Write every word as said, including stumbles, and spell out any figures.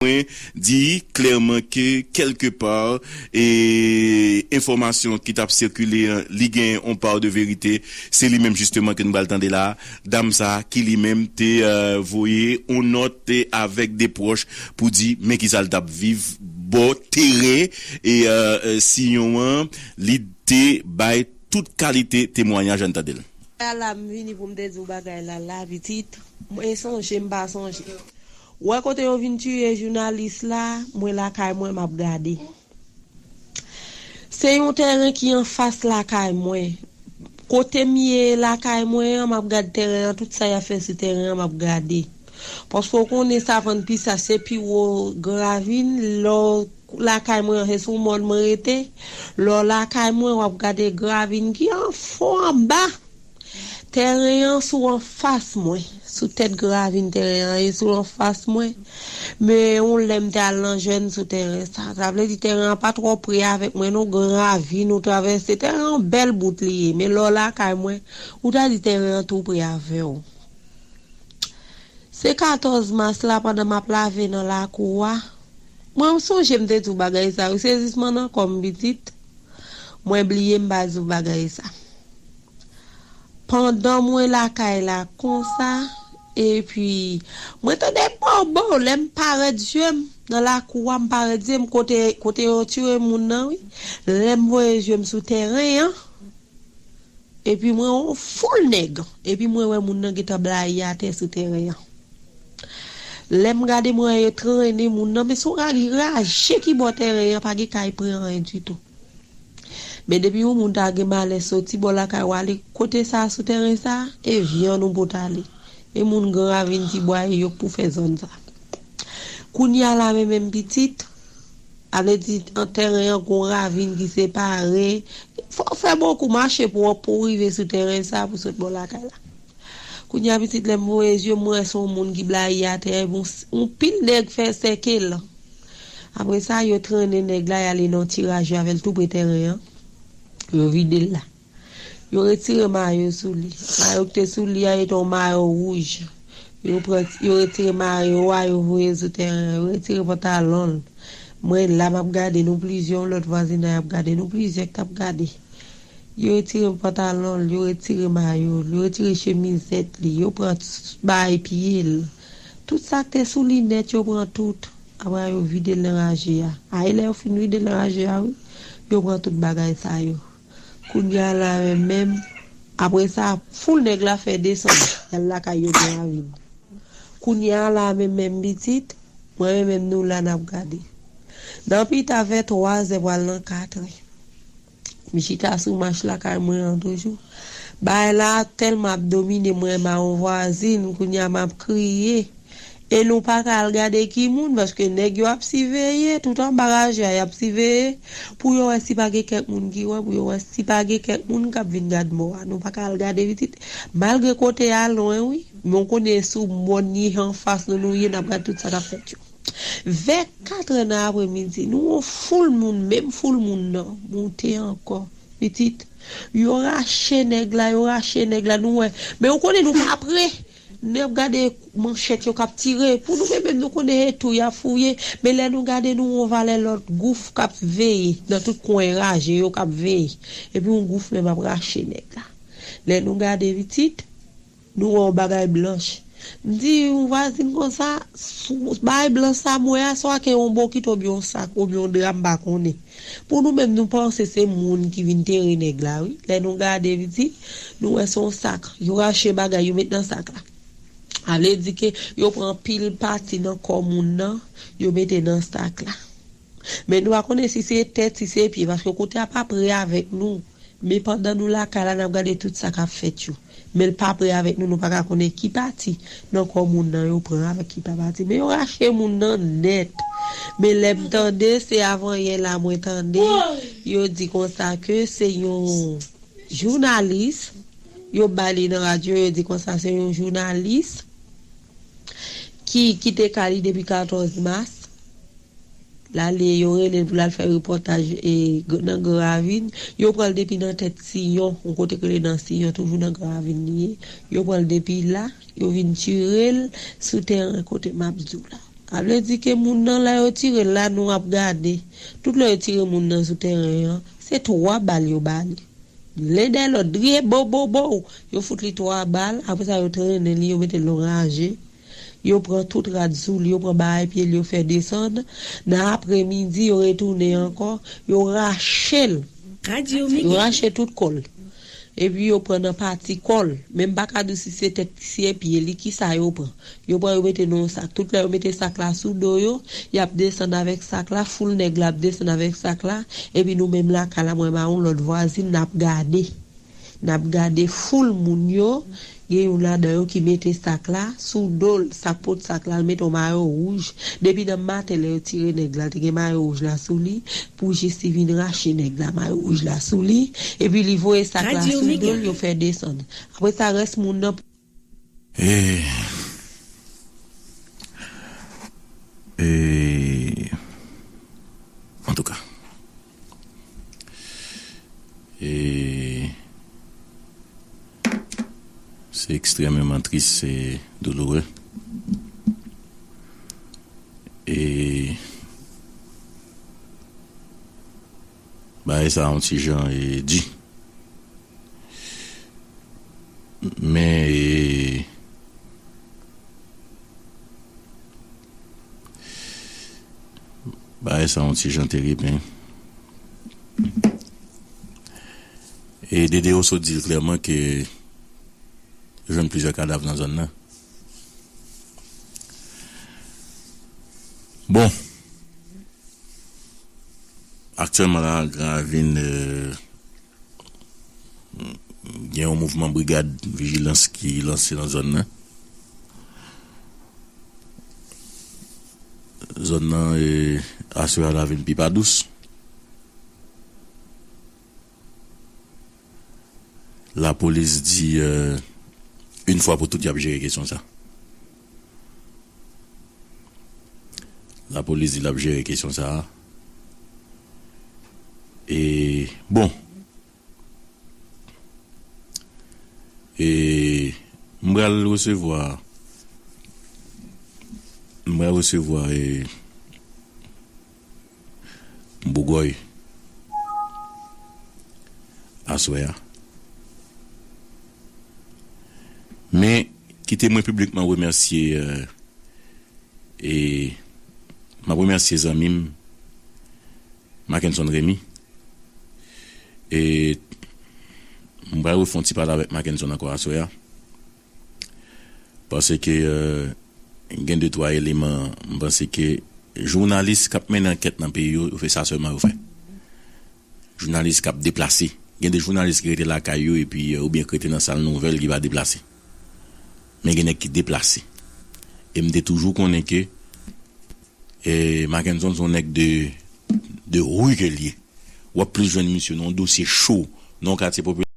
mwen di klèman ke kèlkepa e enfòmasyon ki t ap sikile an, li gen yon pa de verite. Se li menm jisteman ke nou pral tande la a. Dam sa a ki li menm te voye yon nòt avèk de pwòch pou di men kisa l t ap viv bò teren e Siyon an, li te bay tout kalite temwayaj. Ann tande l. Ala m vini pou m te di w bagay la la pitit. Mwen sonje m pa sonje. Ou wè kote yo vin tiye jounalis la, mwen lakay mwen m ap gade. Se yon tèren ki anfas lakay mwen. Kote m ye lakay mwen an, m ap gad tèren an, tout sa y ap fè sou tèren an, m ap gade. Paske w konnen Savann Pisach se pi wo Gran Ravin, lè w lakay mwen an, se sou mòn mwen rete. Lè w lakay mwen, w ap gade Gran Ravin ki an fon anba. Tèren an sou anfas mwen, sou tèt Gran Ravin tèren an ye sou anfas mwen. Men yon lè m te al nan jèn sou tèren sa. Sa vle di tèren an pa twò pre avèk mwen non, Gran Ravin ou travèse, tèren an bèl bout li ye, men lè w lakay mwen, ou ta di tèren an tou pre avè w. Se katòz mas la pandan m ap lave nan lakou a. Mwen sonje m te di w bagay sa wi, sezisman nan kò m pitit. Mwen bliye m pa di w bagay sa. Pandan mwen lakay la konsa, epi mwen tande bobo, lè m parèt je m nan lakou a, m parèt je m kote kote yo tire moun nan wi. Lè m voye je m sou tèren an, epi mwen wè yon foul nèg, epi mwen wè moun nan gentan blayi atè sou tèren an. Lè m gade mwen wè yo trennen moun nan, men se yon raje ki bò tèren an, pa gen kay pran anyen ditou. Men depi yon moun ta gen malè soti bò lakay ou ale kote sa sou tèren sa, e vyann ou pot ale. E moun Gran Ravin Tibwa e yo k pou fè zòn sa. Kounye a la men menm pitit, sa vle di an tèren an gon ravin ki separe. Fò w fè bokou mache pou w pou w rive sou tèren sa pou sot bò lakay la. Kounye a pitit lè m voye zye m wè se yon moun ki blayi atè epi yon pil nèg fè sèke l. Apre sa yo trennen nèg la y ale nan yon ti raje avè l tou pre tèren an. Yo vide l la. Yo retire mayo sou li. Mayo ki te sou li a yo te yon mayo wouj. Yo pran yo retire mayo a yo voye l sou tèren an. Yo retire pantalon l. Mwen la m ap gade nou plizyè yon lòt vwazinay ap gade nou plizyè k t ap gade. Yo retire pantalon l, yo retire mayo l, yo retire chemizèt li, yo pran bagay pye l. Tout sa k te sou li nèt yo pran tout. Apre a yo vide l nan raje a. A e lè yo fin vide l nan raje a wi, yo pran tout bagay sa yo. Kounye a la menm menm, apre sa foul nèg la fè desann y al lakay yo Gran Ravin. Kounye a la menm menm pitit, mwen menm menm nou la n ap gade. Nan pita vè twazè pral nan katrè. M chita sou mach lakay mwen an toujou. Bagay la tèlman ap domine mwen, m a yon vwazin, kounye a m ap kriye. E nou pa ka al gade ki moun, paske nèg yo ap siveye, tout anba raje a y ap siveye, pou yo wè si pa gen kèk moun ki wè, pou yo wè si pa gen kèk moun k ap vin gad mò a. Nou pa ka al gade pitit. Malgre kote a lwen wi, men w konnen sou mòn ye anfas nou nou ye, n ap gad tout sa k ap fèt yo. Vè katrè nan apremidi, nou wè yon foul moun, menm foul moun nan, moute ankò. Pitit, yo rache nèg la, yo rache nèg la, nou wè. Men ou konnen nou pa pre. N ap gade manchèt yo k ap tire. Pou nou menm menm nou konnen se tou y ap fouye. Men lè nou gade nou wè yon valè lòt gouf k ap veye nan tout kwen raje yo k ap veye. Epi yon gouf menm ap rache nèg la. Lè nou gade pitit, nou wè yon bagay blanch. M di yon vwazin konsa, bagay blanch sa m wè a, swa ke yon bokit oubyen yon sak oubyen yon dra m pa konnen. Pou nou menm nou panse se moun ki vin tere nèg la wi. Lè nou gade pitit, nou wè se yon sak. Yo rache bagay yo met nan sak la. Sa vle di ke yo pran anpil pati nan kò moun nan, yo mete nan sak la. Men nou pa konnen si se tèt, si se pye, paske kote a pa pre avèk nou. Men pandan nou lakay la, n ap gade tout sa k ap fèt yo. Men l pa pre avèk nou, nou pa ka konnen ki pati nan kò moun nan yo pran avèk ki pa pati. Men yo rache moun nan nèt. Men lè m tande, se avanyè la mwen tande, yo di konsa ke se yon jounalis, yo bay li nan radyo, yo di konsa se yon jounalis ki kite kay li depi katòz mas. L ale, yo rele l pou l al fè repòtaj nan Gran Ravin. Yo pran l depi nan tèt Siyon, yon kote k rele nan Siyon, toujou nan Gran Ravin li ye. Yo pran l depi la, yo vin tire l sou tèren kote m ap di w la. Sa vle di ke moun nan, lè yo tire l la, nou ap gade. Tout lè yo tire moun nan sou teren an, se twa bal yo ba li. Len dèyè lòt, driye, bow, bow, bow. Yo fout li twa bal, apre sa yo trennen li, yo mete l nan raje. Yo pran tout rad sou li, yo pran bagay pye li, yo fè desann. Nan apremidi, yo retounen ankò, yo rache l. Yo rache tout kò l. Epi yo pran nan pati kò l. Men m pa ka di w si se tèt, si se pye li, kisa yo pran. Yo pran, yo mete nan yon sak. Tout lè yo mete sak la sou do yo, y ap desann avèk sak la, foul nèg la ap desann avèk sak la. Epi nou menm lakay la, mwen ba yon lòt vwazin, n ap gade. N ap gade foul moun yo, gen youn ladan yo ki mete sak la sou do l, sak pot sak la, l mete yon mayo wouj. Depi nan maten lè yo tire nèg la, te gen mayo wouj la sou li, pou jis li vin rache nèg la mayo wouj la sou li, epi li voye sak la sou do l, yo fè desann. Apre sa, rès moun nan. E, e, antouka. E, se ekstrèmeman tris, se douloure. E, bagay sa yon ti jan e di. Men, e, bagay sa yon ti jan terib, en. E Dede Rousseau di l klèman ke yo jwenn plizyè kadav nan zòn nan. Bon, aktyèlman la, Gran Ravin, e, gen yon mouvman brigad vijilans ki lanse nan zòn nan. Zòn nan, e, aswè a la vin pi pa dous. Lapolis di, e, yon fwa pou tout, y ap jere kesyon sa. Lapolis di l ap jere kesyon sa a. E, bon. E, m pral resevwa, m pral resevwa, e, Bougòy aswè a. Men, kite mwen piblikman remèsye, e, e, m ap remèsye zanmi m, Mackenson Remy. E m pral refè yon ti pale avèk Mackenson ankò aswè a. Paske, e, gen de twa eleman, m panse ke jounalis k ap mennen ankèt nan peyi yo, yo fè sa sèlman yo fè. Jounalis k ap deplase. Gen de jounalis ki rete lakay yo epi, e, oubyen ki rete nan sal nouvèl ki pa deplase. Men gen nèg ki deplase. E m te toujou konnen ke, e, Mackenson se yon nèg de, de ri ke l ye. W ap plis jwenn misye nan yon dosye cho, nan yon katye popilè.